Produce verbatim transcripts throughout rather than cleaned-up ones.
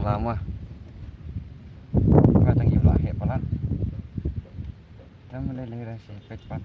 Lama. Ka tang ïa la heh palat. Tang mele le ra se pet pat.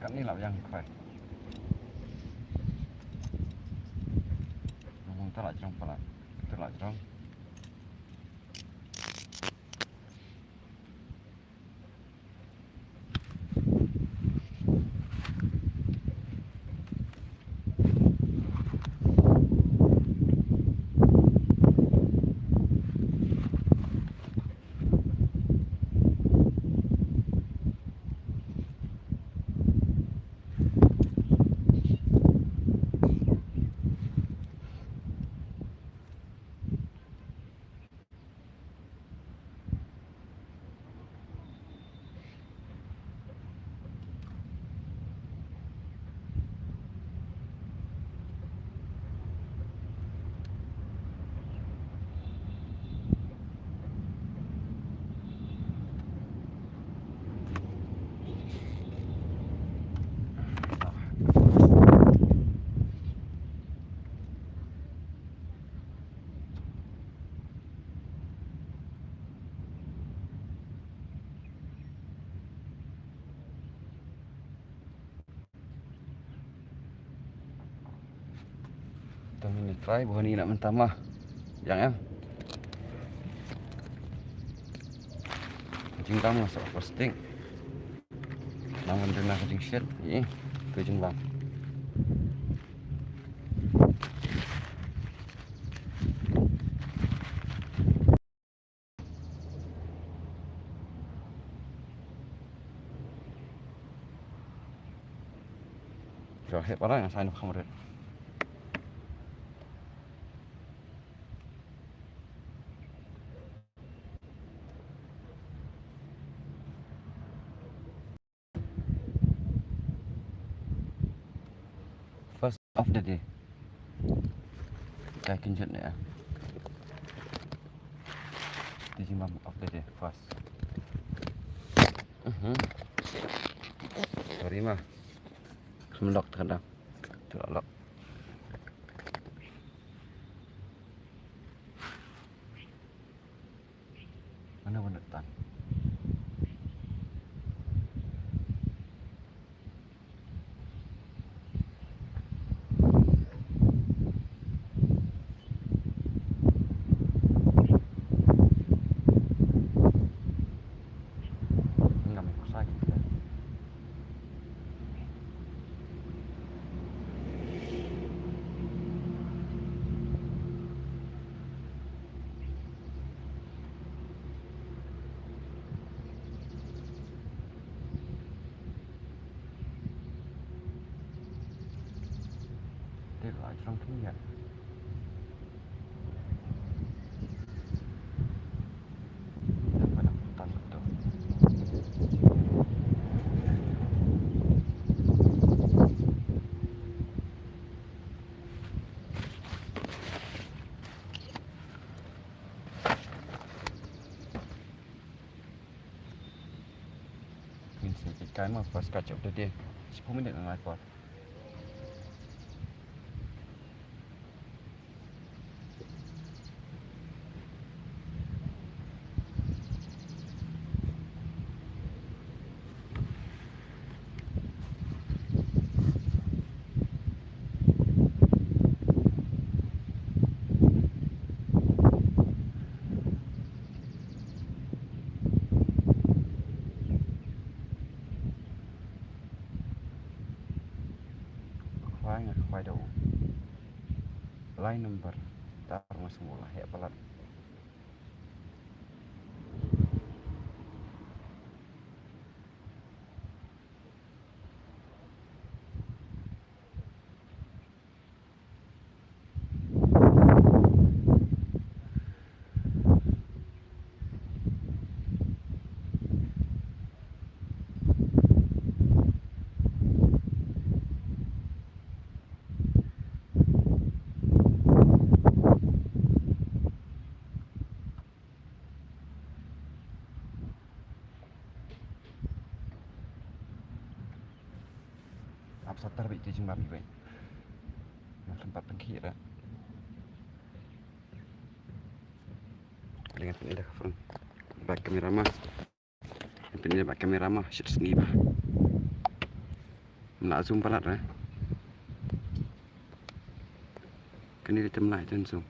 Katni la biang khoi. Ngomong tu la jrong pala. Tu la jrong. Tang ni try buh ni nak mentama. Yang em. Jingdam masuk plastik. Namun dena ka jingshit, ih, ka jingbam. Ka heh para nga sign of hamret. First of the day. Ka kynjut ne. Te jingbam of the day first. Mhm. Sorry ma. Kham lok te ka dang. Tu lok. Mano ban da tan? Ngam kusai. Te la jrong thung ïa. Te ba dang tan betul. Ngin sa peit kai ma first catch of the day. Shiphew minit nga ngai por. Line number. Tar ma sngewlah heh palat. Ap satar bad te jingbam iwei. Nga khlem pat pynkhih ra. Lyngngoh pynïaid da ka phone. Bad kamera ma. Pynïaid bad kamera ma shit sngi ba. Mla zoom palat ra. Kane ka tem lai ten zoom.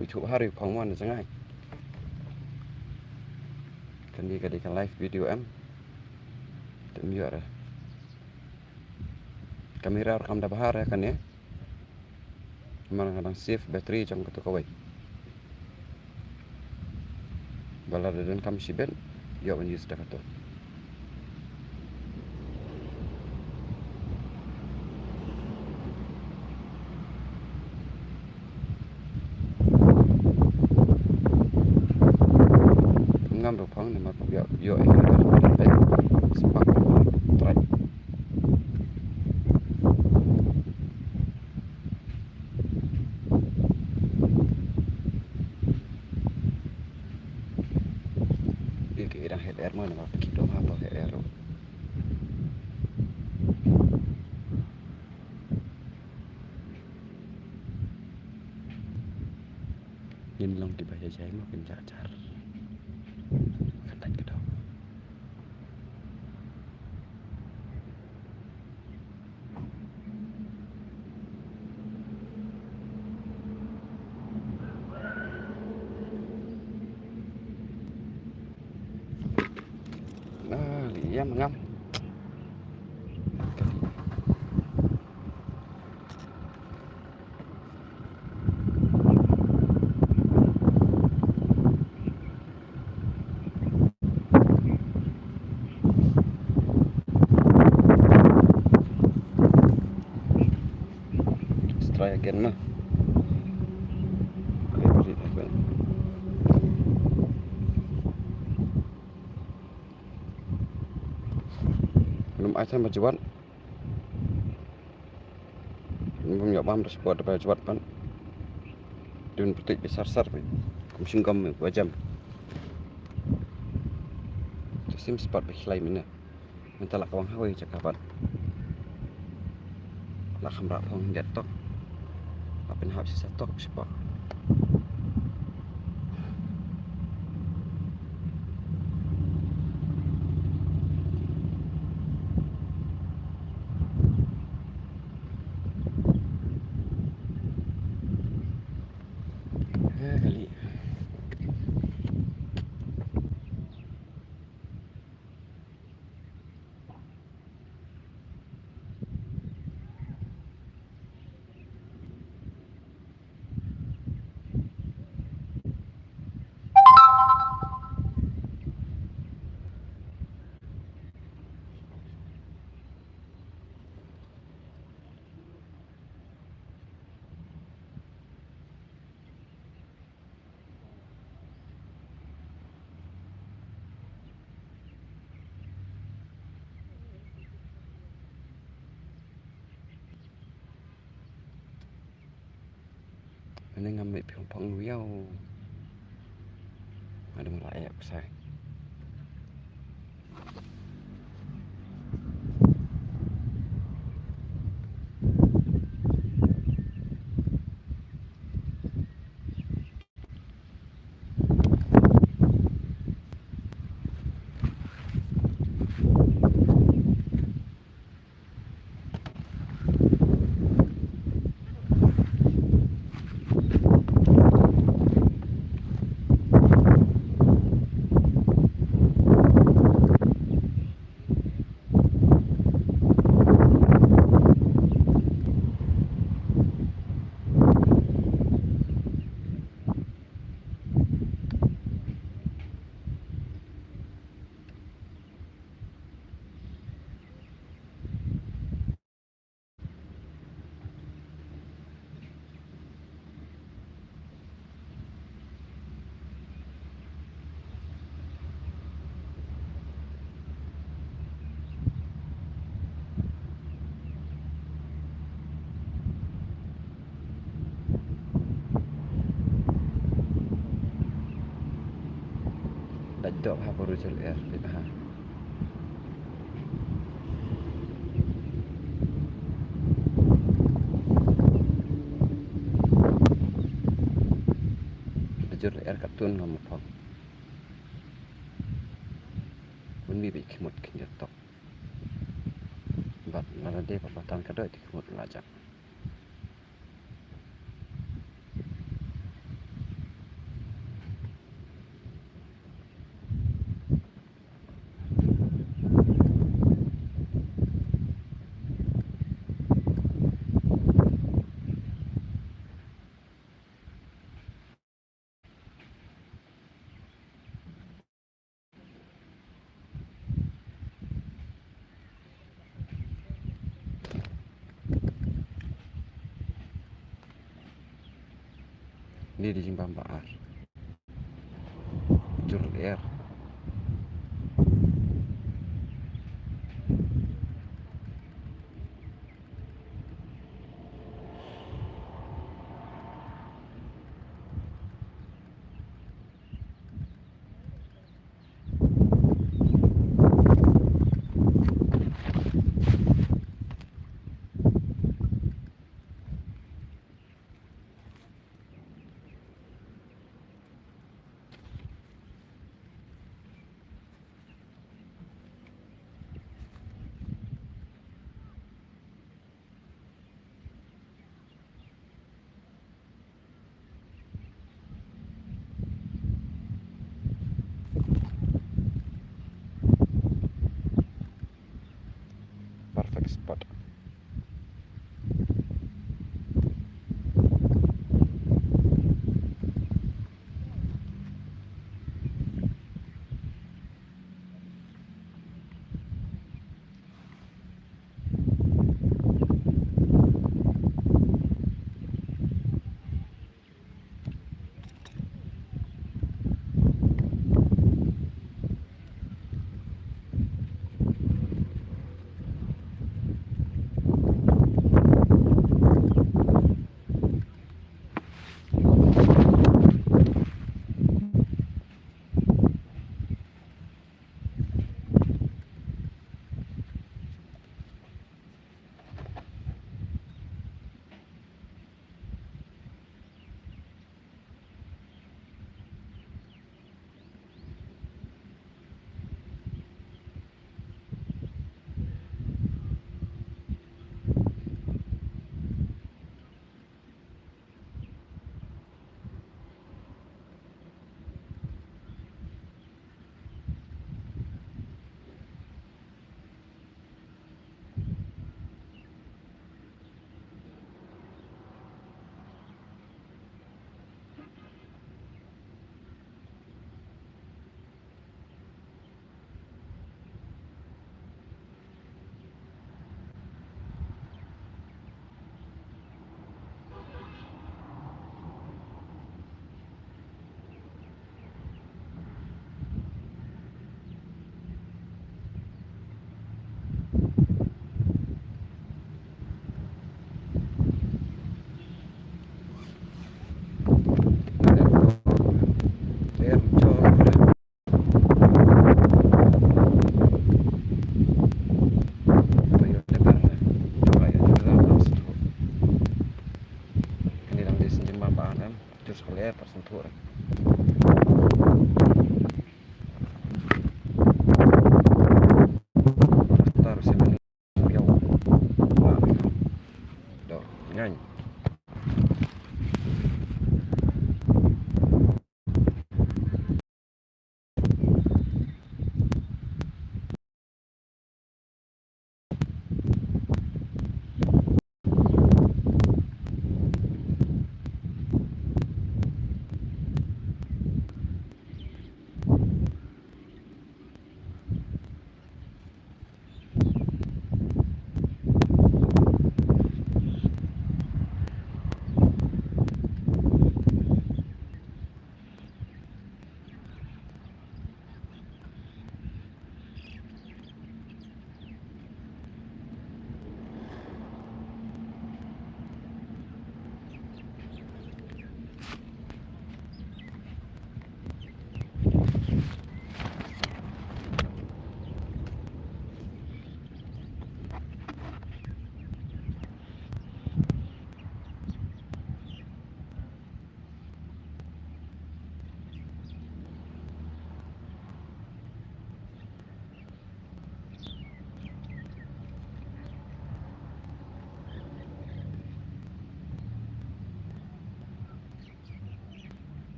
Ngi thuh ha ri phong wan jngai. Kane ka dei ka live video em. Te ym ïoh re. Kamera ruh kam da bha re kane. Namar nga dang save battery jong kato kawei. Ba lada donkam shibit ïoh ban use da kato. Ngam ruh phong namar ïoh ïoh eh. Spark trai. Ïa ki dang het er mo namar ki dong ha to het er. Ngin long kiba jai jai mo kin jar jar. Kan dait ka dong. Ah, liam ngam. Let's try again ma. Okay, ready again. Ngam ai than ba jwat. Bym ïoh bam da spot da ba jwat pan. Dun pyntik ba sar sar ba. Kum shinggom ba jam. Te sim spot ba khlai mynne. Mynta la ka wang hawei jaka pat. La kham rah phong jet tok. La pynhap sisa tok spot. Ha, kali. Ane ngam mih phi phong wiaw. Adem la yak sai. Dok ha baru jur lyer, bit ha. Jur lyer katun ngam pok. Bun bi bit khmut khnjot tok. Bad lada dei ba patan ka doi te khmut la jak. Ni di jingbam ba ar. Jur lyer. Perfect spot.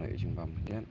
Peit jingbam khyndiat.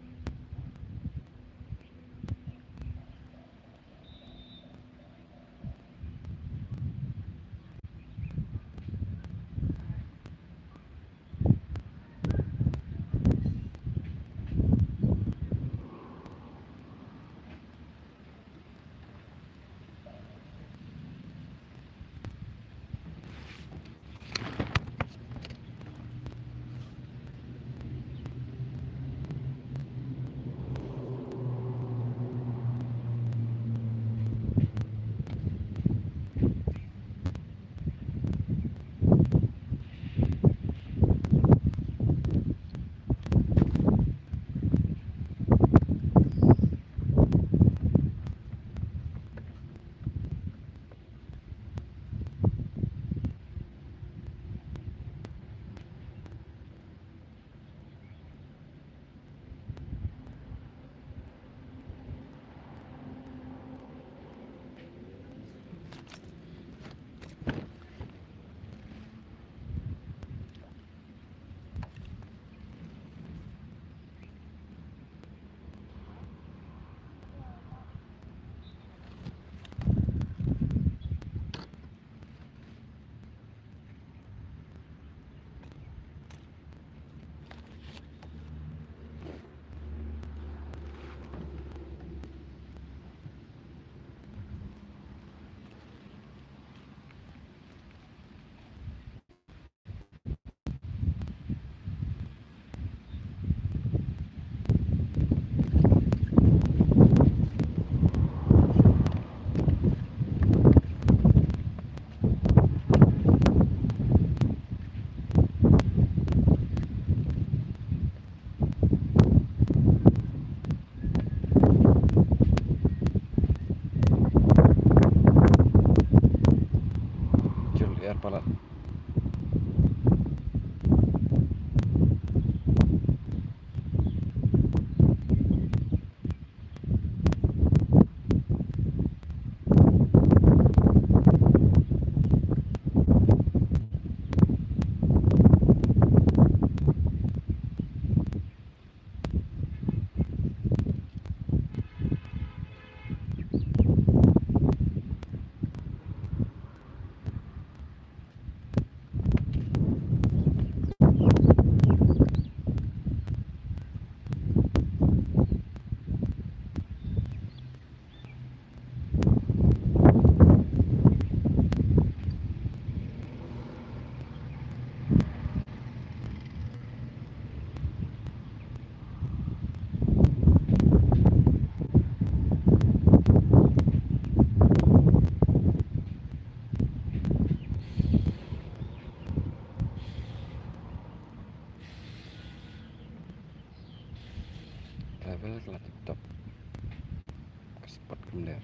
Jur liar palat. Travel ka la tip top. Ka spot kumler.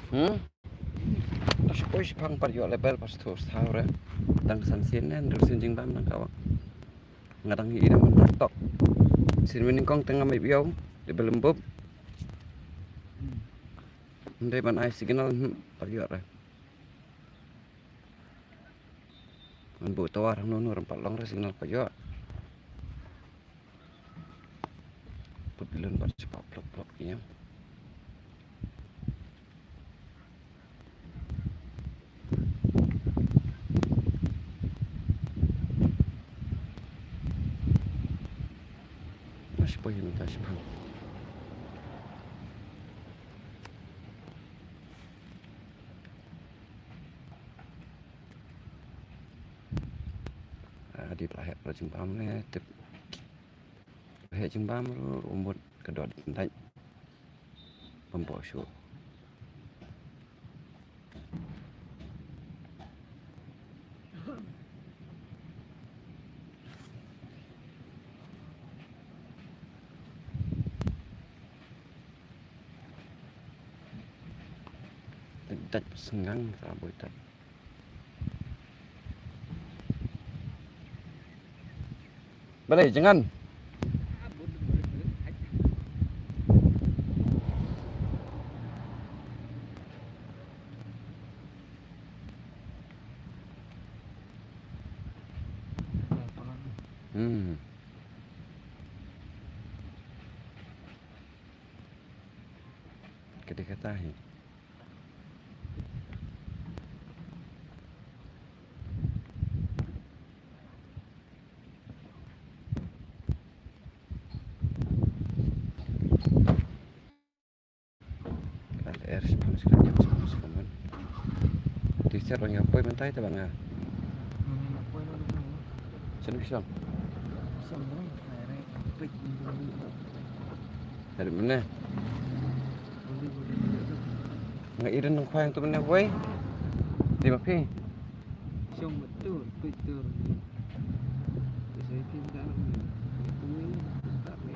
Hmm? Ash, oish, pang pat ïoh level pas tu sahur eh. Dang san sien ne, ndur sien jingbam nang kawak. Nga dang hi dang man tok. Sien mening kong tengah mai biau, level lembub. Ndai ban ai signal, hmm, pat ïoh re. Ngan buh tower hangno hangno ram pat long re signal pat ïoh. Put lun pat sha plok plok ïa. Mas poi ïa mynta shipang. Ah, dei ba la heh ruh jingbam ne, tip. Heh jingbam ruh, ruh mut ka dot dait. Pynpoh shuh. Dait sngewbha ka boi dait. Balei, jangan. Hmm. Ka dei kata hi. Ka er shi pang shi kan, shi pang shi kan. Ti ser ong ïa poi mynta te bang nga. Shen shen. Dari mana? Nga irin nang khwai tu mana wei. Di ma phi? Shong betul, betul. Saya pindah ni. Itu ni tak ni.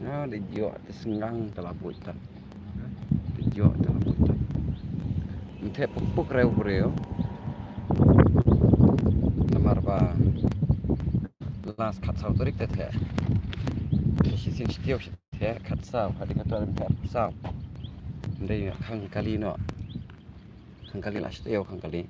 Ah, dei ïoh te sngewbha te la buit tat. Dei ïoh te la buit tat. Mynta puk puk rew rew. Namar ba last khatsaw tarik te te. Shisien shtiew shi te khatsaw, hadien kata mynta khatsaw. Dei khang kali noh. Khang kali la shtiew khang kali.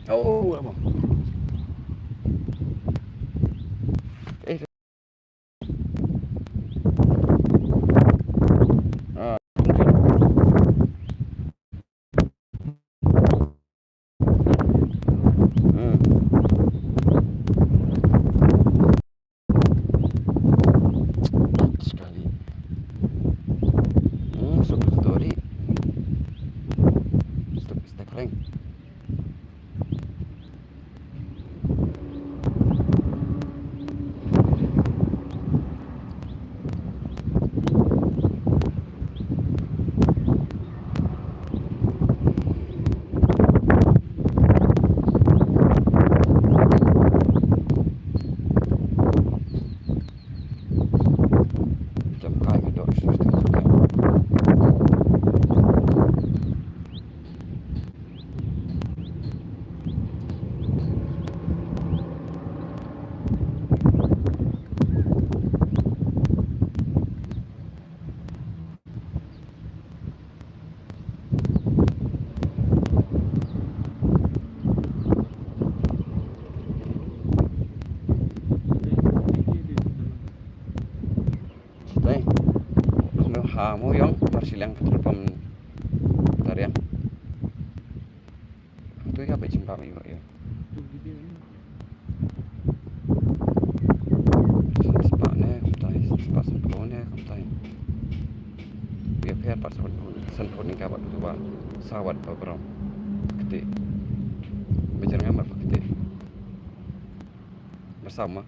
Oh, lama. Eh. Ah. Hmm. Sekali. Hmm, stop story. Stop, stop ring. Ha Mawïong, Marshiliang petrol pump Tariang. Tu ïa ba jingbam ïa ïa. Spah ne, kumtai, spah sanphew ne, kumtai. Ïa pher pat sanphew, sanphew tyngka bad tu ba saw wat ba brom. Kti. Ba jyrngam bad kti. Ba saw ma.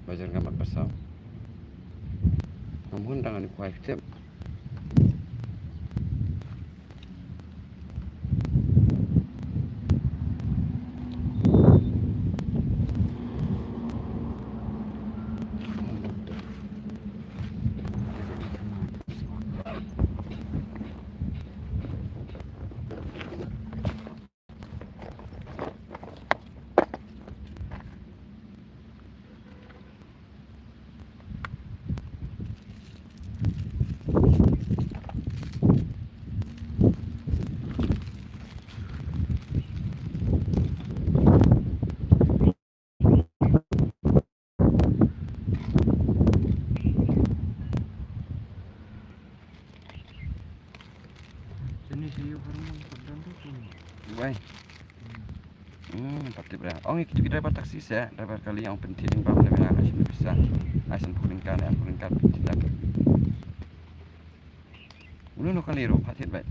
Ba jyrngam bad ba saw. Ngam hun dang ani kwai ktip. Wei. Hmm, patip dah. Ong ïa ki driver taxi se, driver kali ong pynthit jingbam leh bha, ai shen pisa. Ai sanphew tyngka ne, sanphew tyngka pynthit dah. Unu no kali ruh pynthit bha.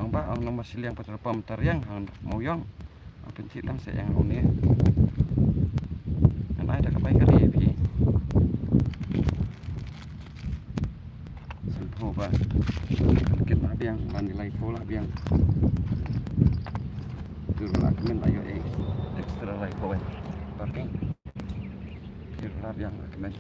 Ong ba, ong nang Marshiliang petrol pump Tariang, ong Mawïong. Ong pynthit lang se ïa nga une. Ngan ai da ka bai kali ïa phi. Sanphew ba. Kit lah biang, ban laiphew lah biang. Tu lah kmen lah ïoh extra laiphew eh. Parking. Kit lah biang lah kmen.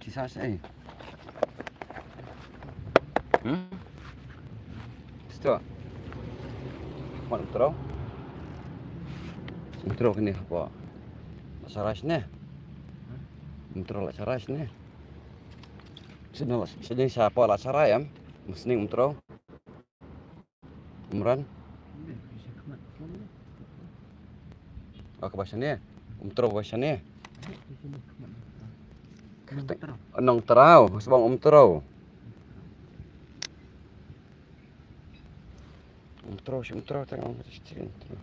Ki sa sa eh. Hmm? Sto. Mat umtro. Umtro kini hapo. La sarai ne. Umtro la sarai ne. Sini la, sini sa hapo la sarai em. Musning umtro. Umran. Aka ba shane. Umtro ba shane. Nongtraw, sbang umtro. Umtro, shi umtro, tang umtro.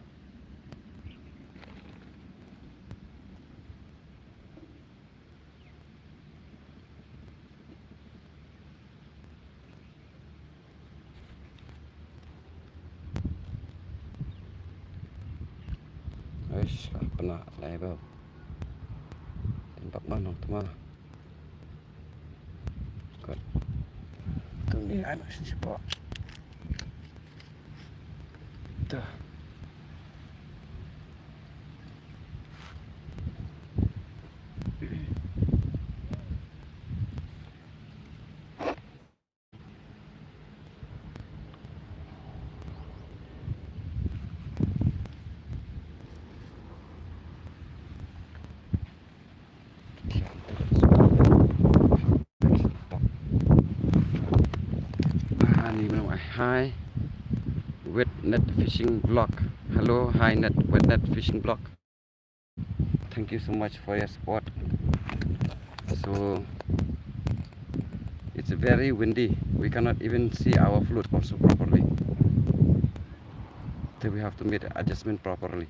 Eish, ka pynah lai bau. Tembak ma nongtma. Kut. Kuni anak sini siapa? Tuh. Hi, Wet Net Fishing Vlog. Hello, hi Net, Wet Net Fishing Vlog. Thank you so much for your support. So it's very windy. We cannot even see our float also properly. So we have to make adjustment properly.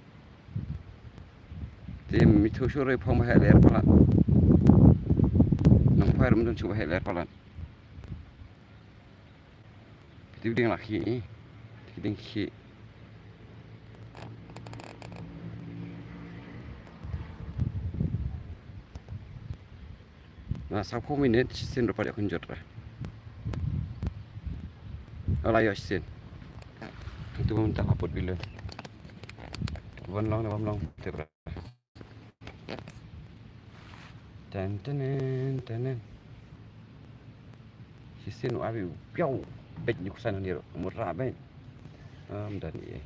Te mi thu shu rei phong ba heh ler palat. Nang phai rum dun shu ba heh ler palat. Phi ding la khi. Phi ding khi. Na sa phew minit shisien ruh pat ïa kynjut ra. Ala ïa shisien. Tu mynta la put bilun. Wan long ne bam long tip ra. Ten ten ten ten. Shisien u abi u piaw. Beit ni kusan ni ro. Mut ra beit. Am dan ni.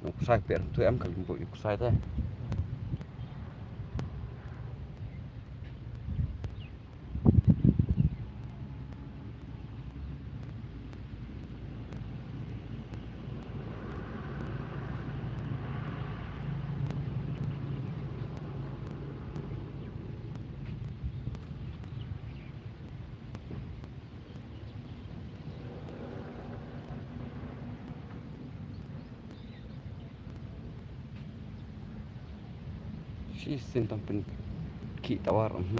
Nong kusai per tu em kali mbok kusai te. Shisien tang pynkhih tawar, mhm.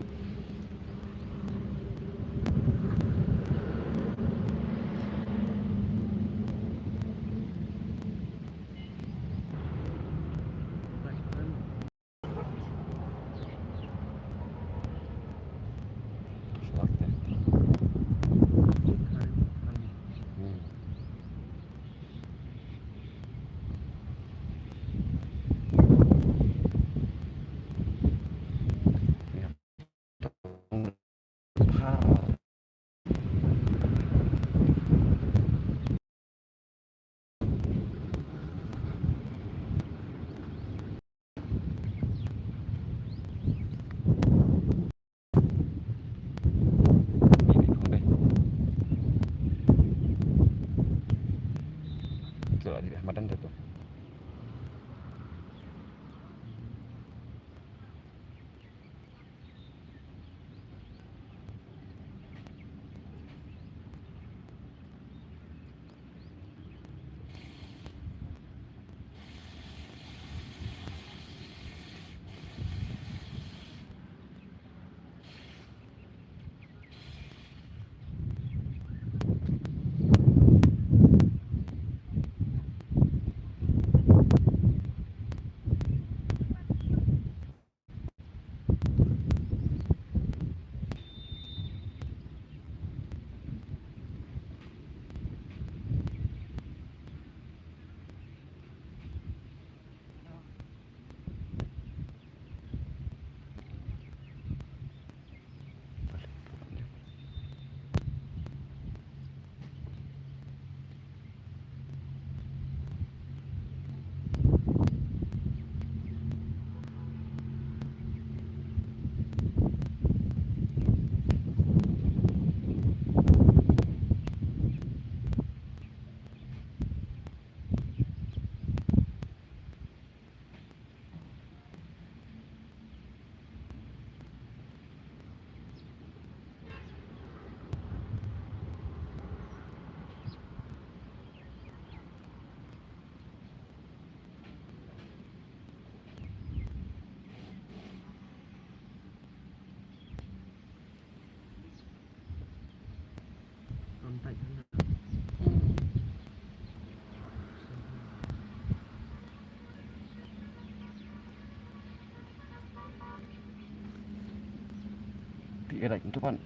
Pi erai tu pan.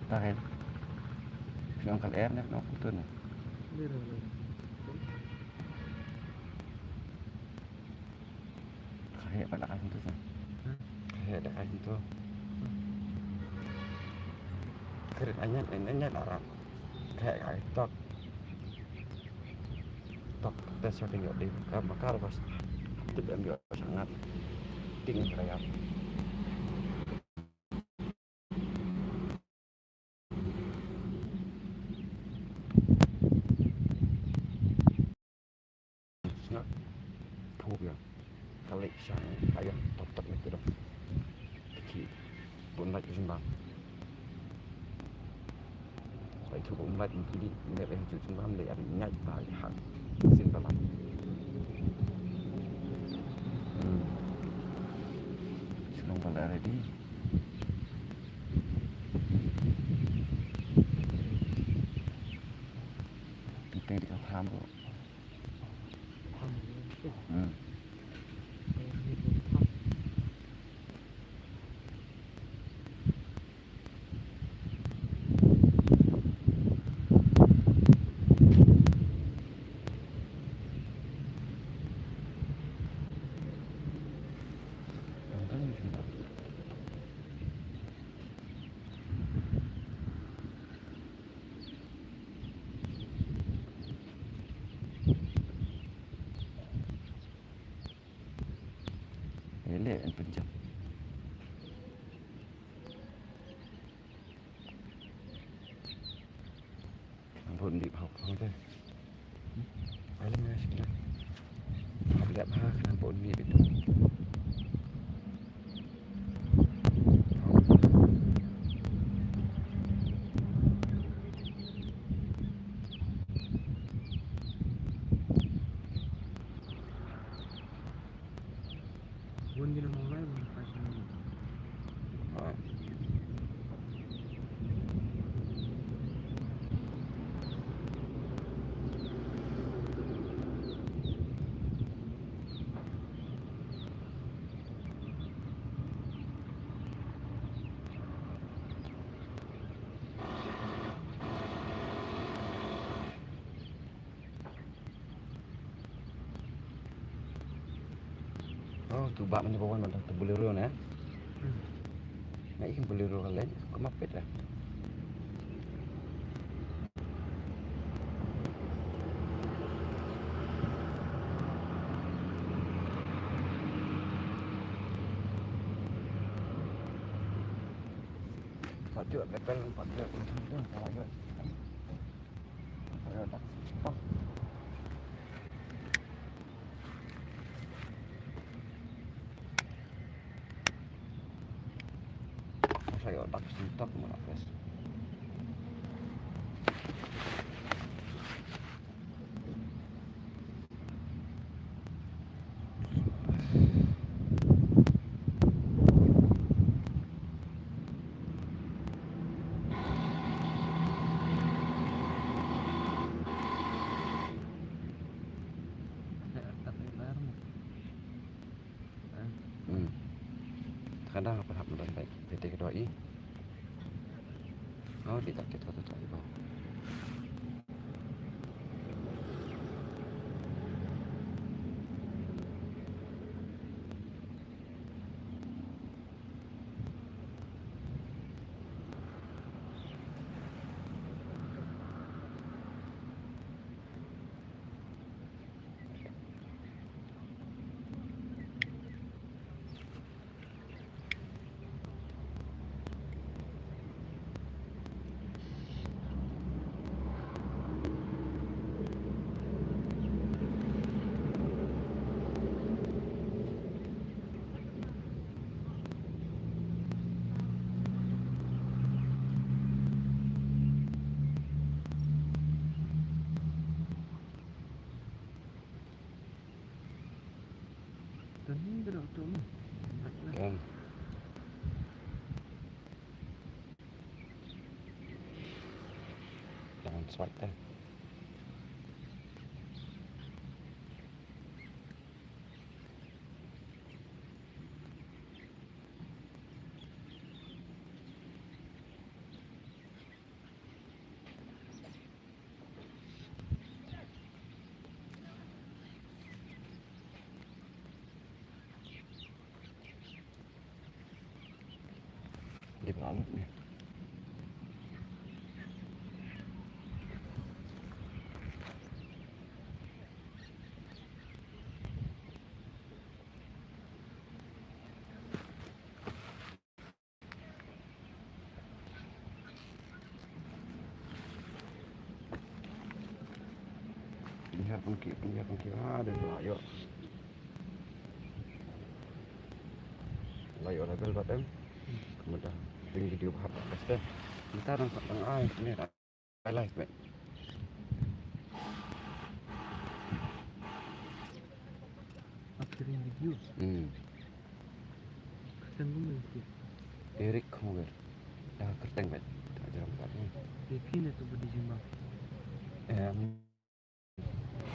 Tahan. Siang kal er ne no kutun. Kahe pada kan tu sa. Kahe dah kan tu. Keren anyan anyan arab. Kahe kai tok. Tok tes sa tinggal di ka makar bas. Tu dem yo sangat. Ting kaya. Ayo, top top itu dong. Ki, pun lagi sembang. Bai tu pun lagi tu di, ni bai tu sembang deh, ada nyai bai hak. Simple lah. Hmm. Senang pala ready. Kita di kampung. Hmm. Ele en penjam. Ampun di hok hok te. Alam ya sih. Hok lihat ha kenapa ni betul. Bun gina mawlai bun pasang. Oh, tu bak mani bawan mantap tu Bolero na. Hmm. Na ikan Bolero kalian, kemapit lah. Patut bepel, patut untung tu, kalau yo. Kalau tak, oh. Saya tak sentak mana guys. Hmm. Kadang apa hak mudah baik. P T kedua i. Oh, di tak kita tu tak iba. Kan. Jangan swipe deh. Dia pengalut ni. Pynhiar pynkhih, pynhiar pynkhih, ah, dei ba la ïoh. Bel bad em. Kemudian ting video bahap kat sini. Kita nang nang ai sini dah. Ai live bet. Akhirnya video. Hmm. Kyrteng kumno ïa ki? Eric Khonger. Dah kyrteng bet. Tak jarang kat ni. Ïa phi ne tu ba dei jingbam? Em.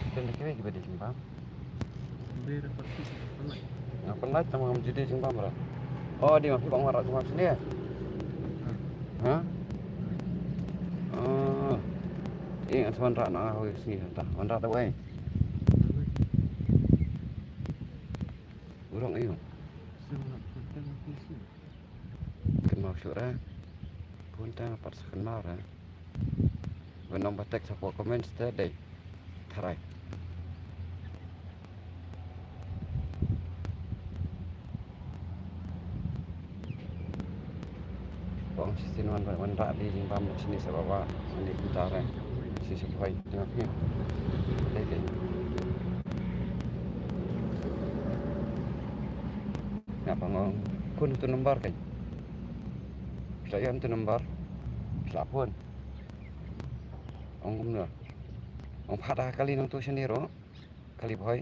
Phi dei kiwei kiba dei jingbam? Ber pat ki pynlait. Nga pynlait tang ngam ju dei jingbam ra. Oh, dei ma phi ba ong wanrah jingbam sini. Ha? Oh. Eh, ngan sa wanrah na nga hoi sini ta. Wanrah ta wei. Urong ayo. Kynmaw shuh re. Bun tang pat sa kynmaw re. Ban ong ba text hapoh comments te dei. Tharai. Ba ong shisien wan, wan rah dei jingbam shisien sa ba ba wan dei kumta re. Shisien sa phoi tengah phi. Dei ke. Nga ba ong khun tu number kan. Phi la ïoh tu number. Phi la phone. Ong kumno. Ong phah da kali nangtu shane ruh. Kali bhoi.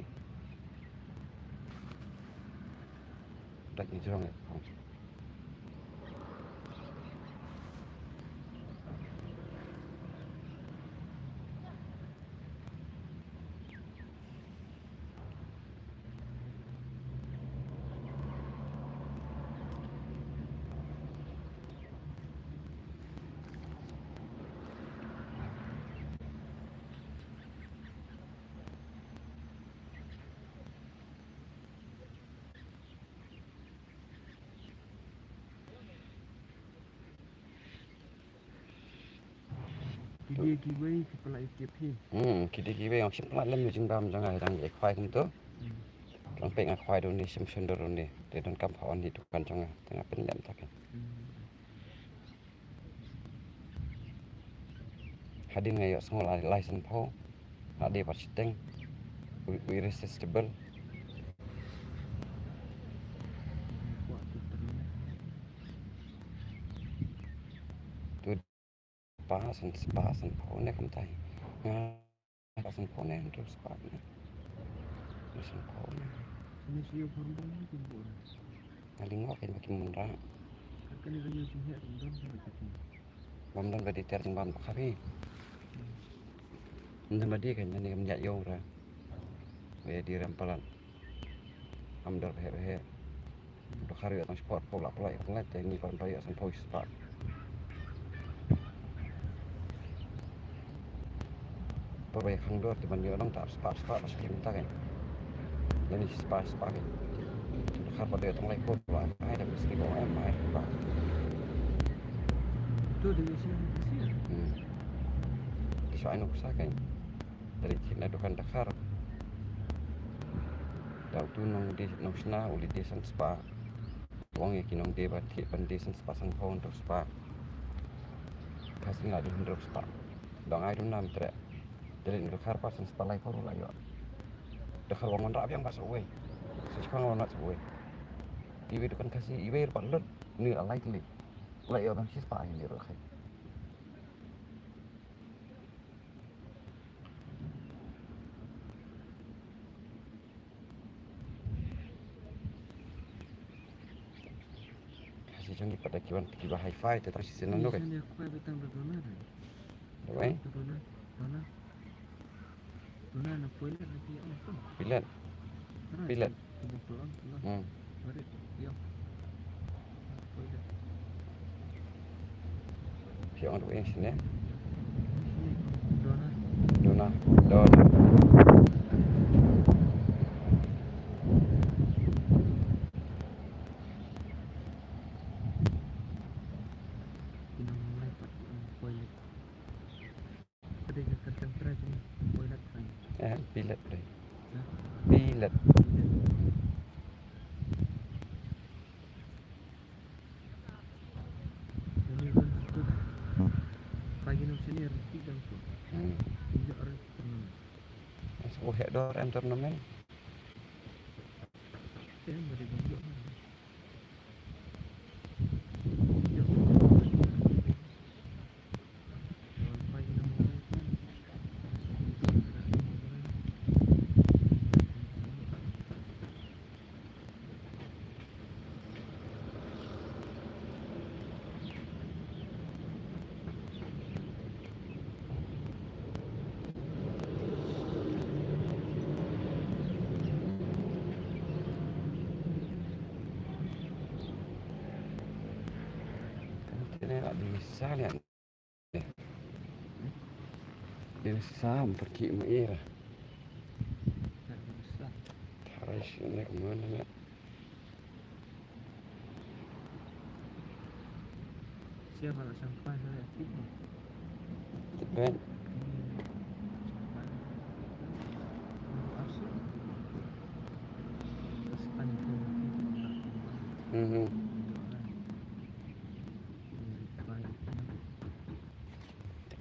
Dak ni jrong eh. Ki dei kiwei ki pynlait ïa phi. Hmm, ki dei kiwei, ong shim pynlait lem ïa jingbam jong nga, dang ïa khwai kumto. Hmm. Ka long peit nga khwai da une, shim shon da une. Te donkam pha wan hi dukan jong nga, te nga pynlem ta kan. Hmm. Hadien nga ïohsngew lai, lai san phew. Nga dei ba shiteng. U, u irresistible. Tu spah, san spah, san phew ne kumta. Nga spah, san phew ne, hynriew spah ne. Hynriew san phew ne. Nga lyngngoh kein ba kim wanrah. Bym don ba dei ter jingbam ka phi. Ym don ba dei kein, nangne kam ïaid ïong ra. Ba ïa dei rem palat. Am dor bheh bheh. Dkhar ïoh tang spah phew la pynlait, pynlait te ngi khlem ïoh san phew spah. Por ba ïa khang dor te ban ïoh nang ta spah, spah, ba skhem ta kan. Lane spah, spah kan. Dkhar ba ïoh tang lai phew la ai da skhem ba em ai ba. Tu dei ïa sien ïa sien. Hmm. Te shu ai nuksa kan. Tari chin na dukan dkhar. Da utu nong dei, nong shna u li dei san spah. Ong ïa ki nong dei ba thied ban dei san spah san phew hynriew spah. Ka sing la dei hynriew spah. Dang ai dum nam treh. Dei dkhar pat san spah lai phew ruh la ïoh. Dkhar wan wanrah biang ba sa uwei. Sa shipang wanrah sa uwei. Iwei dukan Khasi, iwei ruh pat lut. Ni la lai tylli. La ïoh ban shi spah hi ni ruh khai. Kasi jong ki pat da ki wan kiba hi-fi te tang shisien nang dok. Ni shisien ïa khwai ba tang da dona da. Dona, dona. Dona na poilet na ki ong tu. Pilet. Pilet. Hmm. Phi ong ruh ïa sini. Dona. Dona. Eh, pilet dei. Pilet. Hmm. Sa u heh dor em tournament. Em, ba dei ban ïoh. Ini sa lihat. Ini sa, pergi mu ira. Tarai sini kemana ya? Siapa nak sampai saya? Cepat. Mhm.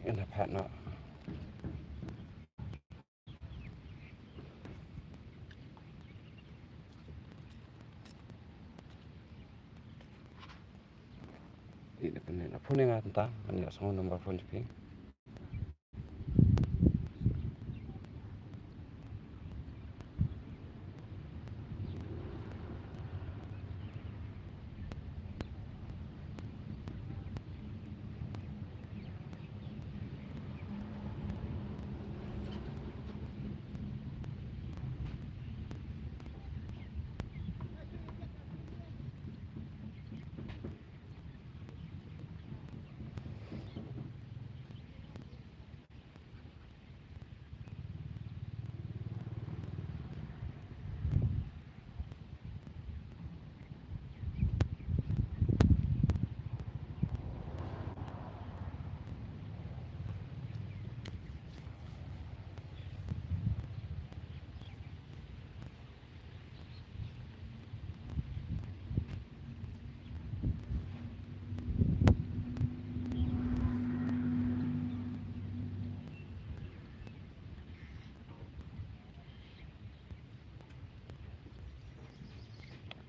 Ina pat na. Ina pynne na phone nga tang, ngan ïa sngew number phone jong phi.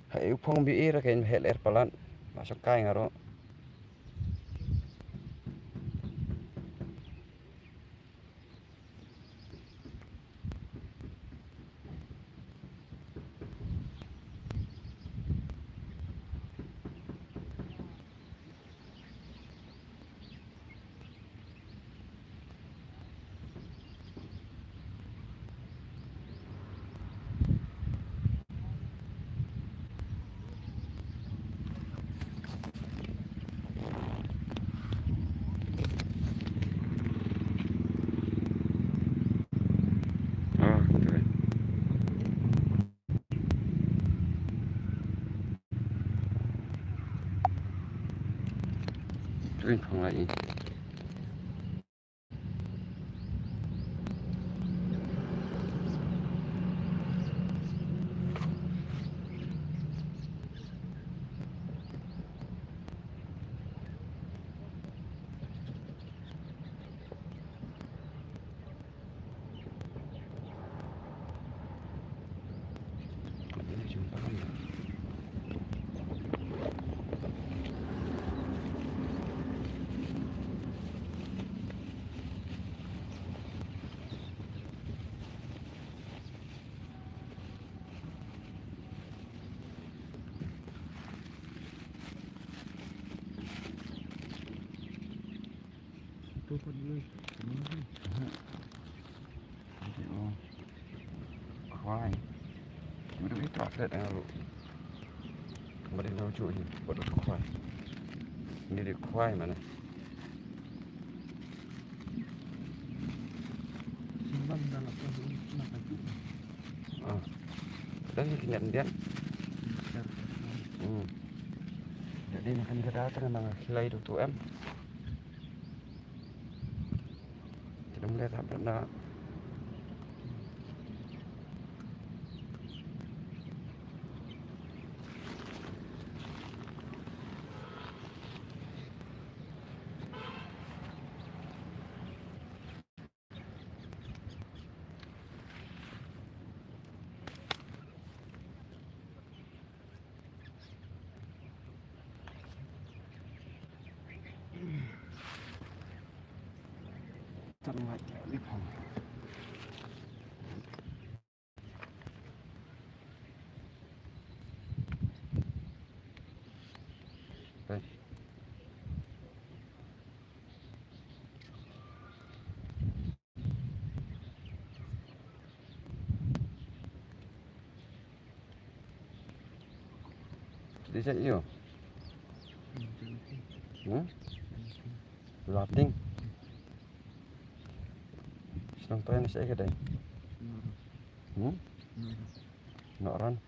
Ha, u phong bi ira kein hel er palat. Ma shong kai nga ruh. Ah, okay. Tuin phong lai. Khwai. Ju dei trap det nga ruh. Ba dei nang ju hi, ba dei khwai. Ni dei khwai mane. Simban da la ka na ka ju. Ah. Dan ni kinyan dian. Hmm. Jadi nak ni kada tengah nang khilai tu tu em. Kita melihat apa nak. Dei sa ïoh. Hmm? Lating. Shnong Trai na shaei ka dei? Hmm? Nohron.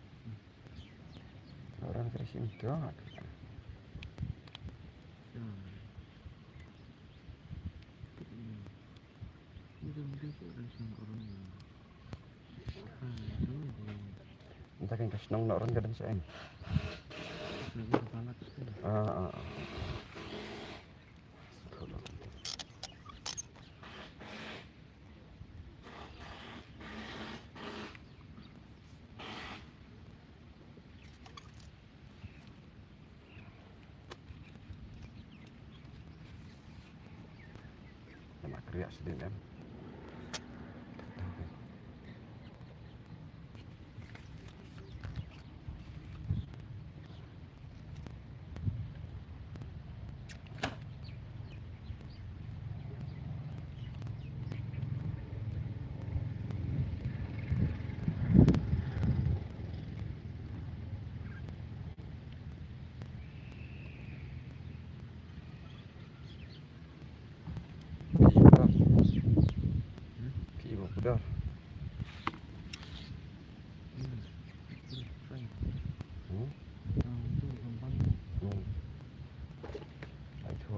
Nohron ka dei shim to. Mynta ka shnong Nohron ka dei shaei? Ah, ah, ah. Ema kriah sdin em. Phi ba pudar. Hmm? Hmm. Ai tho.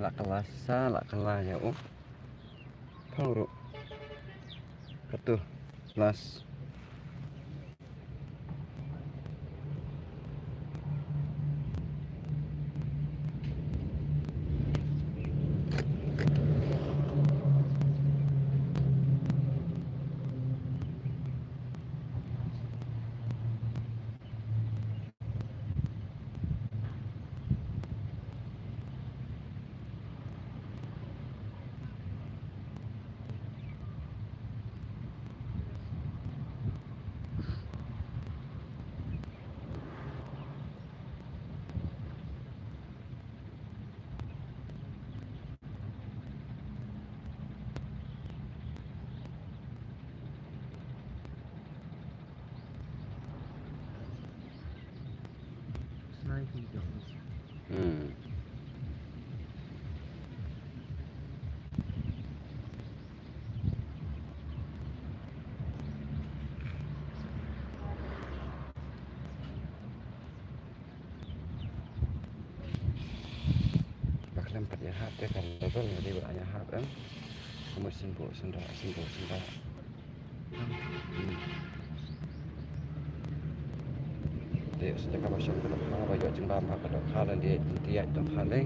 La kylla sa, la kylla ïa u. Pang ruh. Katu. Last. Hmm. Ba khlem pat ïahap te ka level nga dei ba ïahap em. Ka mut sngewbha sngewbha sngewbha sngewbha. Te ïoh sngewbha ka ba shong ka dohkha ba ïoh jingbam ha ka dohkha lane ïa dohkha lei.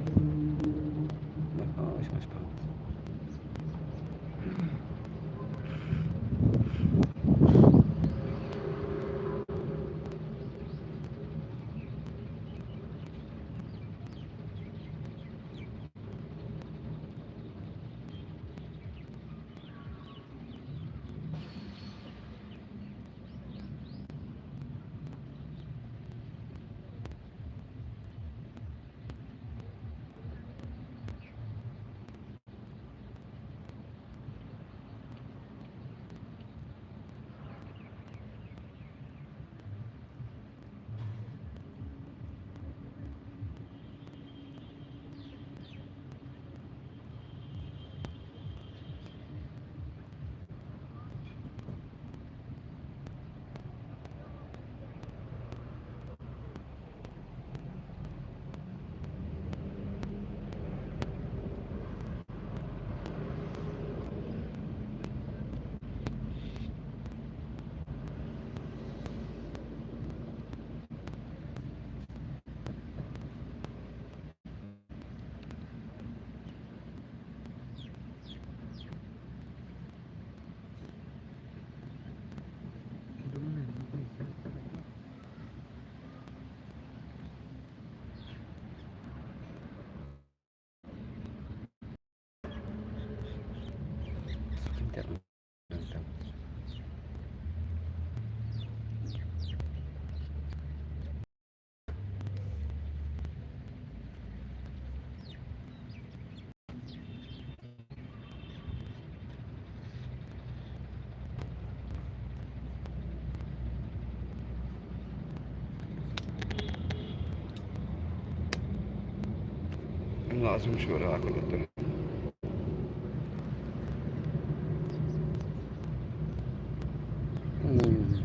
Mut oh sngewbha. Nga sum sure aku betul. Hmm.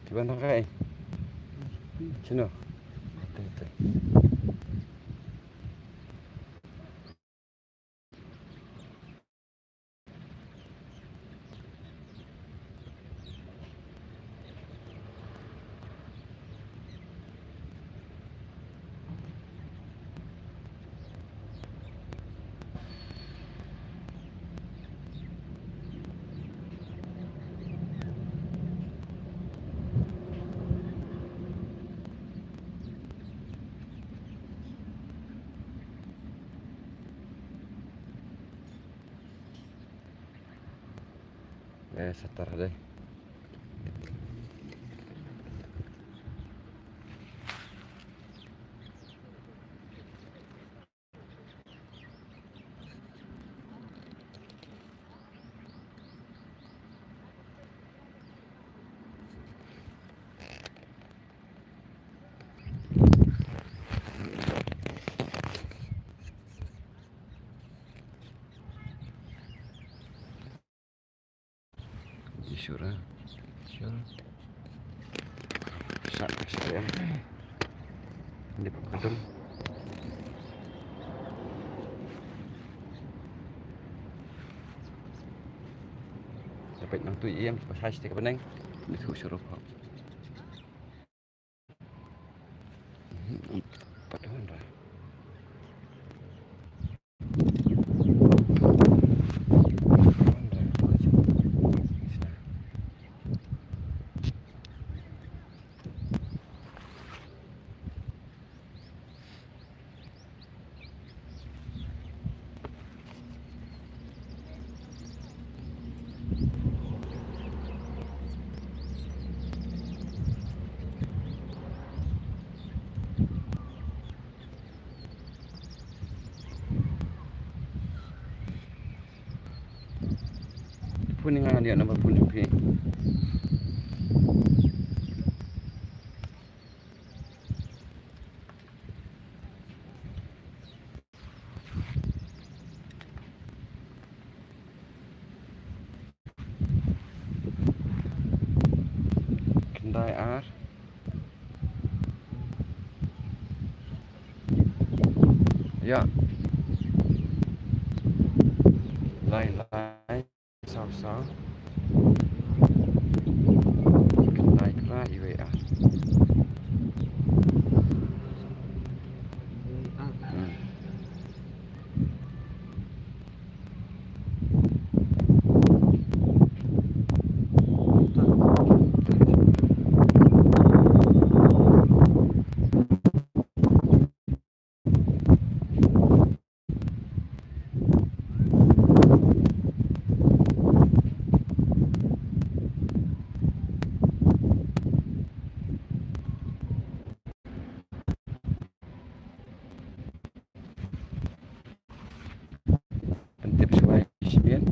Kiban tang kai. Chino. Eh, satar deh. Sure. Sure. Sa, sa em. Dep betul. Dapat nang tu em, pas hashtag apa neng? Itu suruh. Nga ïoh number phone jong phi. Khyndai ar. Ïa. Lai lai. Saw saw. Khyndai kra iwei ar. Hmm. Pyntip shuwa ïa ki shimet,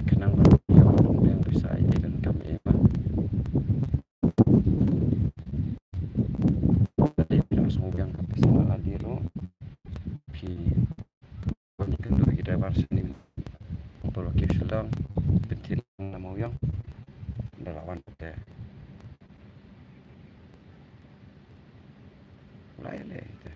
khnang ba ïoh biang pisa ïa ki donkam ïa i. Lada phi dang sngewbiang ka pisa lade ruh, phi wan kynduh ïa ki driver shane. Polo ki Shillong, pynthik na Mawïong, da la wan te. Lai lei te.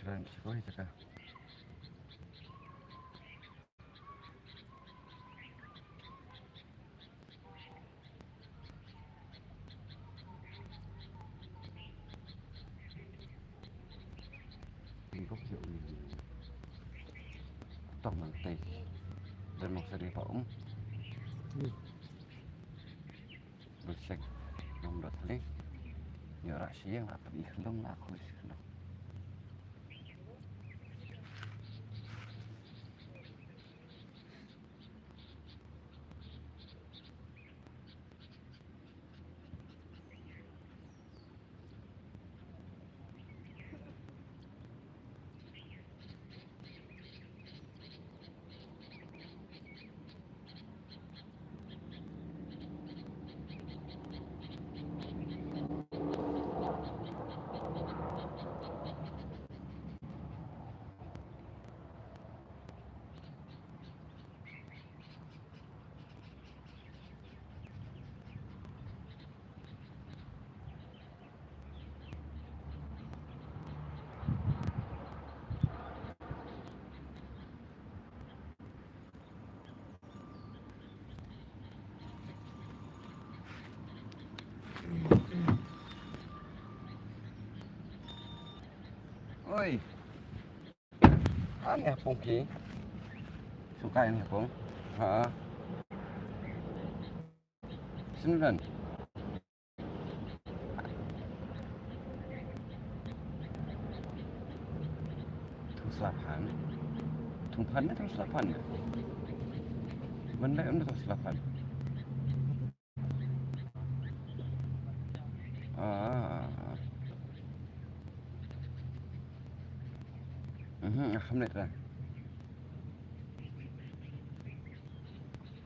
Kren, sikoy, sikoy. Tingkop siap ni. Tong nang tei. Dan masa dia pak um. Bersek. Nang dot ni. Nyorak siang atau ikhlang aku di sana. Oi. Ani hapung ki. Sukai ani hapung. Ha. Sini dan. Sla phan. Thung phan ne thung sla phan ne? Ban leh ym da thung sla phan. Ah. Mhm, ah, kham leh ra.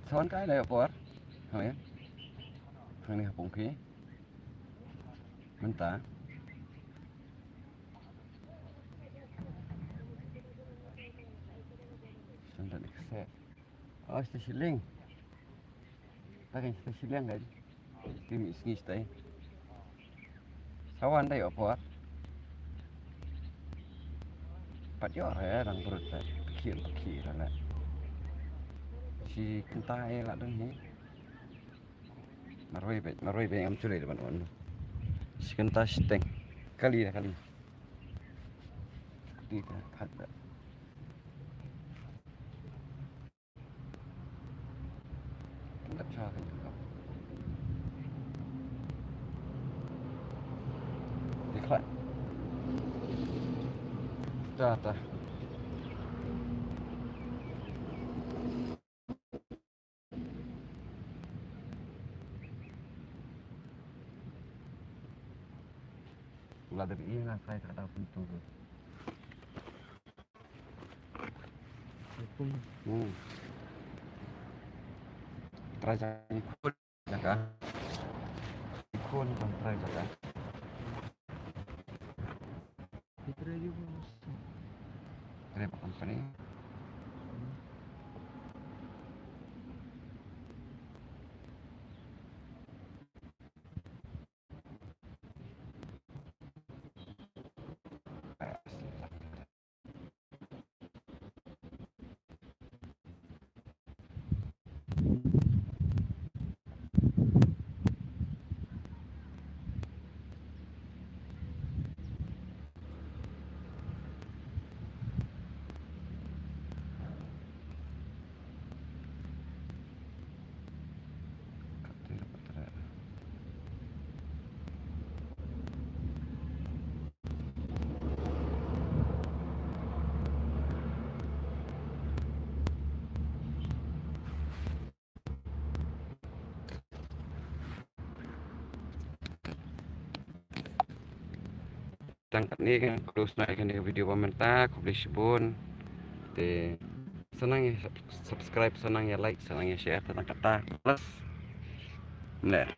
Sa wan kai da ïa por. Hangne. Hangne ha pung phi. Mynta. Shen da ni kse. Oh, sta shilling. Ta kan sta shilling kan. Ti mi sngi sta. Sa wan da ïa por. Pat ïoh re dang brut ta. Pakhi pakhi ra le. Shi kynta ïa la dang hi. Marwei beit, marwei beit ngam chule de ban on. Shi kynta shiteng. Kali da kali. Ti ta khat da. Kynta cha ka jingkam. Dikhlak. Ta ta. Ula da ri na kai ka da pun tu. Hmm. Trai jaka. Jaka. Khun ban trai jaka. Trai company. Tang katne kan close na ïa kane ka video ba mynta, khublei shibun. Te sa nang ïa sub-, subscribe, sa nang ïa like, sa nang ïa share, tang kata. Plus. Mler.